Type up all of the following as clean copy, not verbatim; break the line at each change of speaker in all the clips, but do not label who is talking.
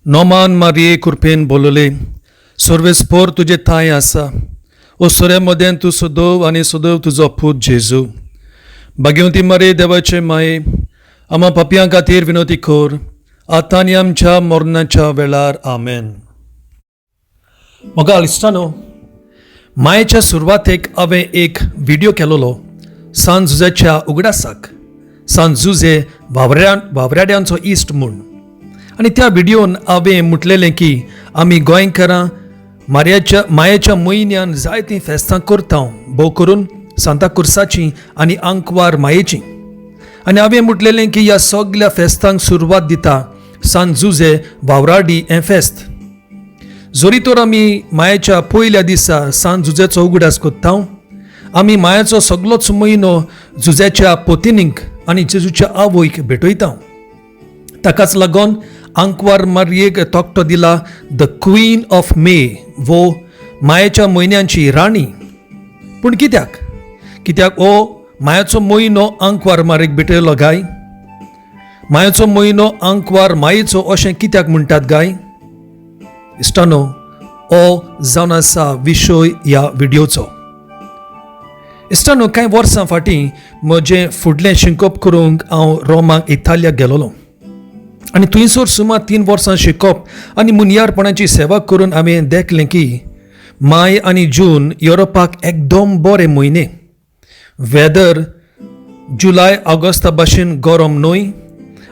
नोमान मारये कृपेन बोलले, सर्वेस्पोर तुजे थांय आसा. ओसऱ्या मदें तूं सदव आनी सदव तुजो पूत जेजू. भाग्यवंती मारये, देवाचे माये, आमा पापयां खातीर विनवती कर, आतां आनी आमच्या मरणाच्या वेळार. आमेन. मोगाळ इश्टानो, मायेच्या सुरवातेक हांवें एक व्हिडियो केलोलो सांत जुझ्याच्या उगडासाक, सांत जुझे वावऱ्या वावराड्यांचो इश्ट म्हूण. आनी त्या व्हिडियोन हांवें म्हटलेलें की आमी गोंयकारां मारयाच्या मायेच्या म्हयन्यान जायतीं फेस्तां करता, भोव करून सांता कुर्साची आनी आंकवार मायेची. आनी हांवें म्हटलेलें की ह्या सगल्या फेस्तांक सुरवात दिता सांत जुझे वावराडी हें फेस्त. जरी तर आमी मायेच्या पयल्या दिसा सांत जुझ्याचो उगडास करता, आमी मायेचो सगलोच म्हयनो जुझ्याच्या पोतिनीक आनी जेजूच्या आवयक भेटयता. ताकाच लागून आंकवार मारयेक तकटो दिला the queen of मे वो मायेच्या म्हयन्यांची राणी. पूण कित्याक कित्याक हो मायेचो म्हयनो आंकवार मारयेक भेटयलो गाय? मायेचो म्हयनो आंकवार मायेचो अशें कित्याक म्हणटात गाय? इश्टानो, हो जावन आसा विशय ह्या व्हिडियोचो. इश्टानो, कांय वर्सां फाटीं म्हजें फुडलें शिकप करूंक हांव रोमाक इतालियाक गेलोलो आनी थंयसर सुमार 3 वर्सां शिकप आनी मुनियारपणाची सेवा करून हांवें देखलें की माय आनी जून युरोपाक एकदम बरे म्हयने. वेदर जुलय ऑगस्टा भाशेन गरम न्हय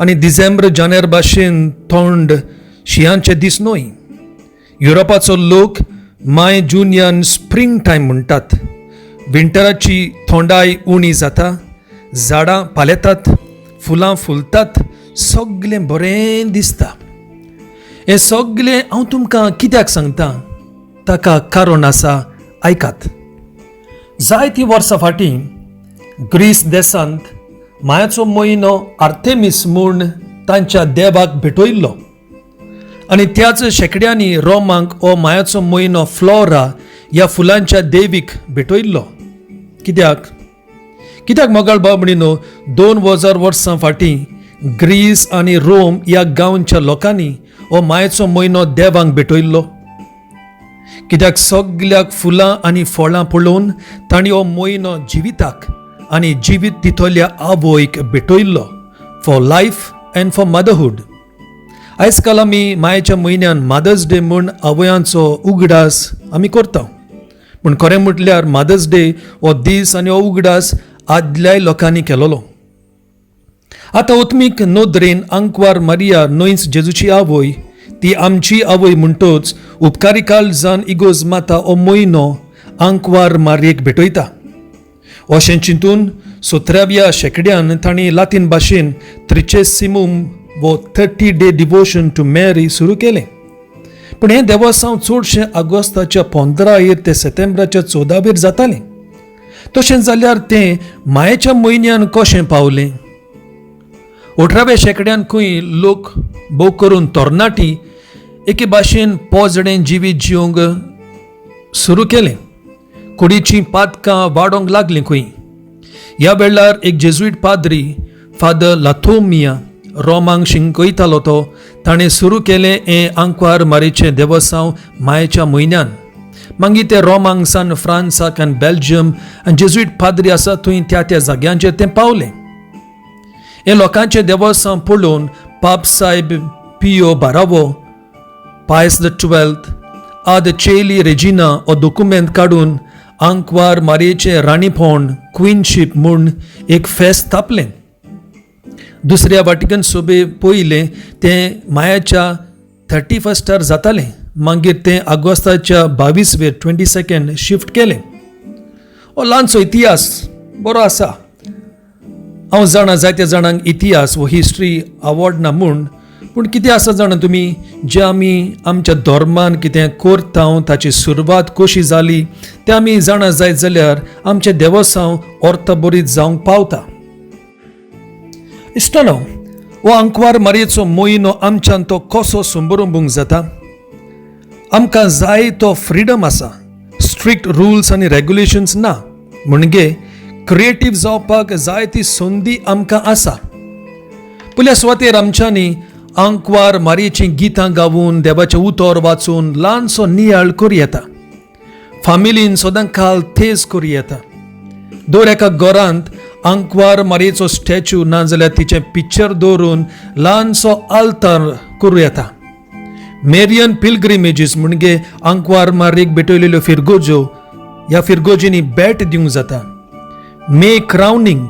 आनी डिसेंबर जानेर भाशेन थंड शियांचे दीस न्हय. युरोपाचो लोक माय जुन्यान स्प्रींग टायम म्हणटात. विंटराची थंडाय उणी जाता, झाडां पालेतात, फुलां फुलतात, सगलें बरें दिसता. हें सगलें हांव तुमकां कित्याक सांगता, ताका कारण आसा. आयकात. जायतीं वर्सां फाटीं ग्रीस देशांत मायाचो म्हयनो आर्तेमीस म्हूण तांच्या देवाक भेटयल्लो आनी त्याच शेंकड्यांनी रोमांक हो मायाचो म्हयनो फ्लोरा ह्या फुलांच्या देवीक भेटयल्लो. कित्याक कित्याक, मोगाळ भाव भयणीनो, 2000 वर्सां फाटीं ग्रीस आनी रोम ह्या गांवच्या लोकांनी हो मायेचो म्हयनो देवांक भेटयल्लो? कित्याक सगल्याक फुलां आनी फळां पळोवन तांणी हो म्हयनो जिविताक आनी जिवीत दितल्या आवयक भेटयल्लो, for life and for motherhood. आयज काल आमी मायेच्या म्हयन्यान मदर्स डे म्हूण आवयांचो उगडास आमी करता. पूण खरें म्हटल्यार मदर्स डे हो दीस आनी हो उगडास आदल्याय लोकांनी केलोलो. आतां उत्मीक नदरेन आंकवार मारिया न्हयच जेजूची आवय, ती आमची आवय. म्हणटच उपकारी काळजान इगोज माता हो म्हयनो आंकवार मारयेक भेटयता अशें चिंतून 17व्या शेंकड्यान तांणी लातीन भाशेन त्रिचेसिमूम वो 30 day devotion to Mary सुरू केलें. पूण हें देवसांव चडशें ऑगस्टाच्या 15येर ते सप्टेंबराच्या 14वेर जातालें. तशें जाल्यार तें मायेच्या म्हयन्यान कशें पावलें? 18व्या शेंकड्यान खंय लोक, भोव करून तरणाटी, एके भाशेन पोजडें जिवीत जिवंक सुरू केलें. कुडीचीं पातकां वाडोवंक लागलीं खंय. ह्या वेळार एक जेजुईट पाद्री, फादर लाथोमिया, रोमांक शिंकयतालो तो. ताणें सुरू केलें हें आंकवार मारीचें देवसांव मायेच्या म्हयन्यान. मागीर ते रोमांक सान फ्रांसाक आनी बेल्जियम आनी जेजुईट पाद्री आसा थंय त्या त्या जाग्यांचेर तें पावलें. हें लोकांचें देवसांव पळोवन पाप साहेब पियो बारावो, पायस the twelfth, आद चेली रेजिना हो दोकुमेंत काडून आंकवार मारयेचें राणीपण, क्विनशीप म्हूण एक फेस्त थापलें. दुसऱ्या वाटिकन सोबे पयलें तें मायाच्या 31स्टार जातालें. मागीर तें आगोस्ताच्या 22वेर, 22nd, shift केलें. हो ल्हानसो इतिहास बरो आसा. हांव जाणा, जायत्या जाणांक इतिहास वो हिस्ट्री आवडना म्हूण. पूण कितें आसा जाणा तुमी, जें आमी आमच्या धर्मान कितें करता ताची सुरवात कशी जाली तें आमी जाणा जायत जाल्यार आमचें देवसांव अर्थभरीत जावंक पावता. इश्टानो, हो आंकवार मारयेचो म्हयनो आमच्यान तो कसो संबरंबूंक जाता? आमकां जाय तो फ्रिडम आसा. स्ट्रिक्ट रुल्स आनी रेगुलेशन्स ना, म्हणजे क्रिएटीव जावपाक जाय ती संदी आमकां आसा. पयल्या सुवातेर आमच्यांनी आंकवार मारयेचीं गितां गावून देवाचें उतर वाचून ल्हानसो नियाळ करूं येता. फामिलीन सदांकाल थेज करूं येता. दर एका घरांत आंकवार मारयेचो स्टॅच्यू नाजाल्यार तिचें पिक्चर दवरून ल्हानसो आल्तार करूं येता. मेरियन पिलग्रिमेजीस म्हणजे आंकवार मारयेक भेटयलेल्यो फिरगोज्यो, ह्या फिरगोजींनी भेट दिवंक जाता. मे क्रावनींग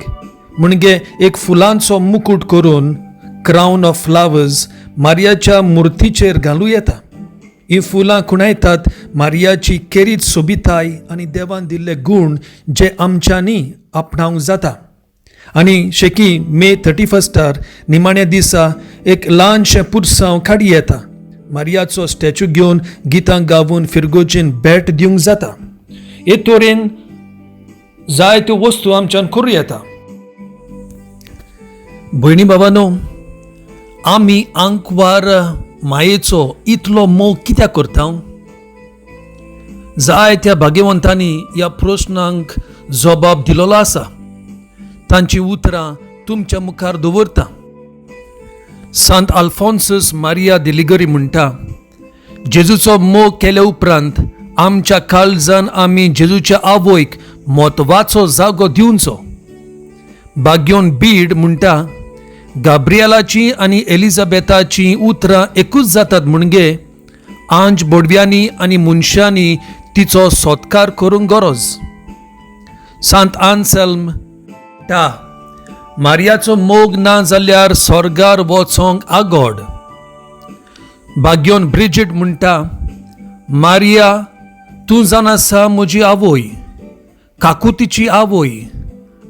म्हणजे एक फुलांचो मुकूट करून क्रावन ऑफ फ्लावर्स मारियाच्या मुर्तीचेर घालूं येता. हीं फुलां खुणायतात मारियाची खेरीत सोबिताय आनी देवान दिल्ले गूण जे आमच्यांनी आपणावंक जाता. आनी शेकी मे 31 निमाण्या दिसा एक ल्हानशें पुरसांव काडी येता. मारियाचो स्टॅच्यू घेवन गितां गावून फिरगोजीन भेट दिवंक जाता. हे तरेन जायत्यो वस्तू आमच्यान करूं येता. भयणी बाबानो, आमी आंकवार मायेचो इतलो मोग कित्याक करता? जायत्या भाग्यवंतांनी ह्या प्रस्नांक जबाब दिलेलो आसा. तांची उतरां तुमच्या मुखार दवरता. सांत आल्फोन्सस मारिया दिलिगरी म्हणटा, जेजूचो मोग केल्या उपरांत आमच्या काळजान आमी जेजूच्या आवयक म्हत्वाचो जागो दिवचो. बाग्योन बीड म्हणटा, गाब्रियलाची आनी एलिझाबेथाची उतरां एकूच जातात म्हणजे आंज बोडव्यांनी आनी मनशांनी तिचो सत्कार करूंक गरज. सांत आन्सेल्म टा, मारियाचो मोग ना जाल्यार स्वर्गार वचोंक आगोड. बाग्योन ब्रिजीट म्हणटा, मारिया तूं जाण आसा म्हजी आवय, काकुतीची आवय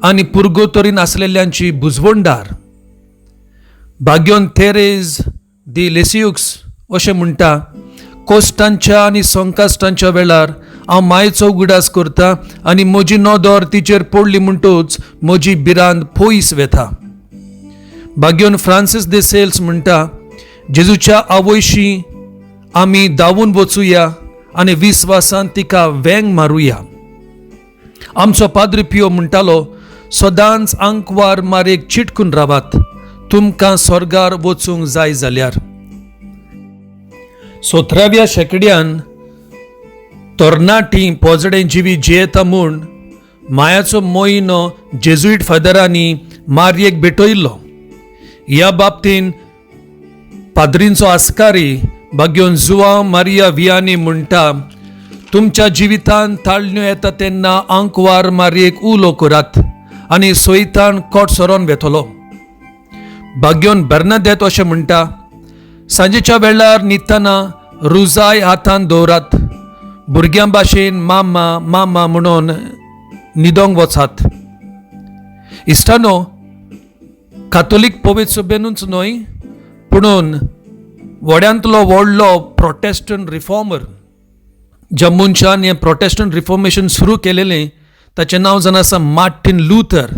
आनी पुर्गोतरीन आसलेल्यांची बुजवणदार. बाग्योन थेरेज दी लेसियुक्स अशें म्हणटा, कोश्टांच्या आनी संकश्टांच्या वेळार हांव मायेचो उगडास करता आनी म्हजी नदर तिचेर पडली म्हणटूच म्हजी भिरांत पयस वेता. बाग्योन फ्रांसीस दे सेल्स म्हणटा, जेजूच्या आवयशी आमी धांवून वचुया आनी विस्वासान तिका वेंग मारुया. आमचो पाद्री पियो म्हणटालो, सदांच आंकवार मारयेक चिटकून रावात, तुमकां स्वर्गार वचूंक जाय जाल्यार. 17व्या शेंकड्यान तरणाटी पोजडें जिवी जियेता म्हूण मायाचो म्हयनो जेजुईट फादरांनी मारयेक भेटयल्लो. ह्या बाबतीन पाद्रींचो आस्कारी बाग्योन जुआंव मारिया वियानी म्हणटा, तुमच्या जिवितांत ताळण्यो येता तेन्ना आंकवार मारयेक उलो करात आनी सोयतान कोट सरोन वेतलो. बाग्योन बर्नादेत अशें म्हणटा, सांजेच्या वेळार न्हिदतना रुजाय हातान दवरात, भुरग्यां भाशेन मामा मामा म्हणून न्हिदोंक वचात. इश्टानो, कातोलीक पवित्र सभेनूच न्हय पुणून व्हड्यांतलो व्हडलो प्रोटेस्टंट रिफॉर्मर, ज्या मनशान हें प्रोटेस्टंट रिफॉर्मेशन सुरू केलेलें ताचें नांव जावन आसा मार्टीन लुथर,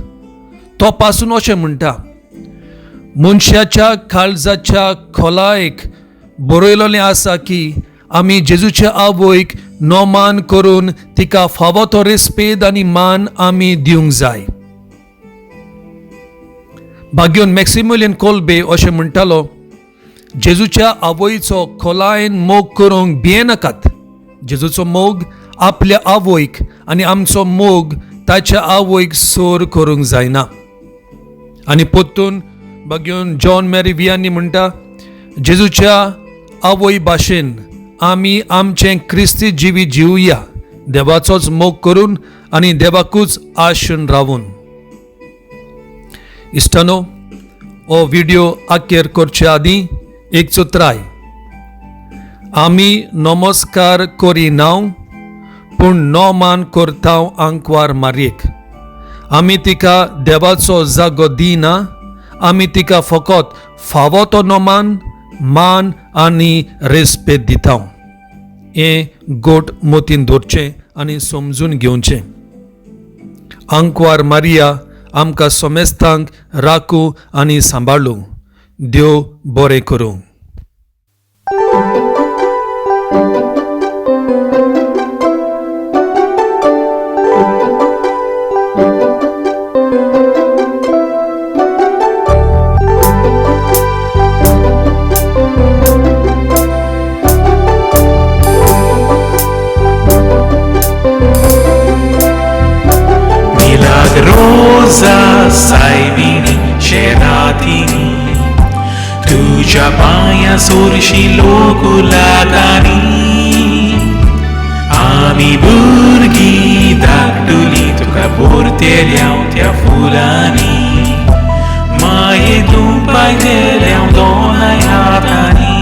तो पासून अशें म्हणटा, मनशाच्या काळजाच्या खोलायेक बरयलेलें आसा की आमी जेजूच्या आवयक नोमान करून तिका फावो तो रेस्पेद आनी मान आमी दिवंक जाय. बाग्योन मॅक्सिमिलियन कोल्बे अशें म्हणटालो, जेजूच्या आवयचो खोलायेन मोग करूंक भियेनाकात. जेजूचो मोग आपल्या आवयक आनी आमचो मोग ताच्या आवयक सोर करूंक जायना. आनी पोत्तून बाग्योन जॉन मॅरी वियानी म्हणटा, जेजूच्या आवय भाशेन आमी आमचें क्रिस्ती जिवीत जिवया, देवाचोच मोग करून आनी देवाकूच आशून रावून. इश्टानो, हो व्हिडियो आखेर करचे आदीं एक चत्राय, आमी नमस्कार करिना पूण नोमान करता आंकवार मारयेक. आमी तिका देवाचो जागो दिना, आमी तिका फकत फावो तो नोमान मान आनी रेस्पेद दिता. हें गोट मोतीन दवरचें आनी समजून घेवचें. आंकवार मारिया आमकां समेस्तांक राखूं आनी सांबाळूं. देव बरें करूं.
सायबिणी शेराथिनी तुझ्या पांया सोरशी लोक लागनी आमी भुरगीं धाकटुली तुका भरतेल्या त्या फुलांनी माये तूं पायतेल्या दोनाय हातांनी.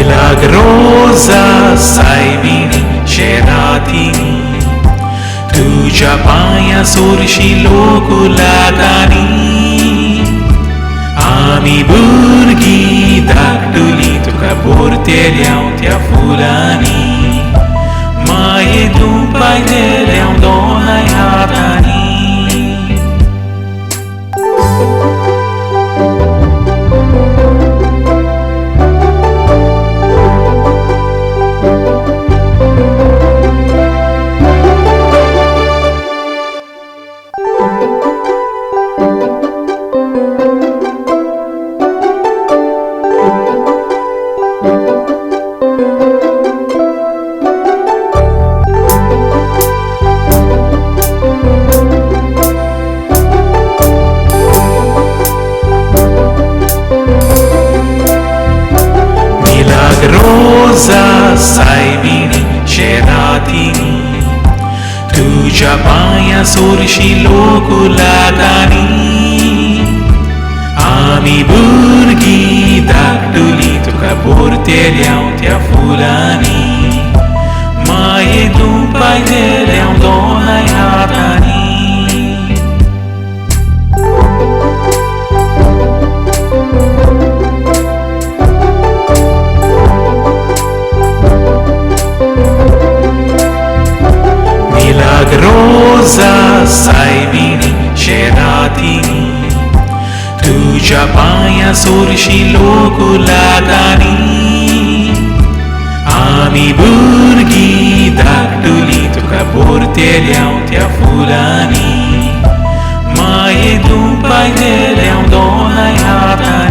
मिलाग्रोजा सायबिणी शेराथिनी तुझ्या पांया सोरशी लोक लागनी आमी भुरगीं धाकटुली तुका भरतेल्या त्या फुलांनी माये तूं पायतेल्या दोनाय हातांनी. मिलाग्रोजा सायबिणी शेराथिनी तुझ्या पांया सोरशी लोक लागनी आमी भुरगीं धाकटुली तुका भरतेल्या त्या फुलांनी माये तूं पायतेल्या दोनाय हातांनी. मिलाग्रोजा सायबिणी शेराथिनी तुझ्या पांया सोरशी लोक लागनी आमी भुरगीं धाकटुली तुका भरतेल्या त्या फुलांनी माये तूं पायतेल्या दोनाय हातांनी.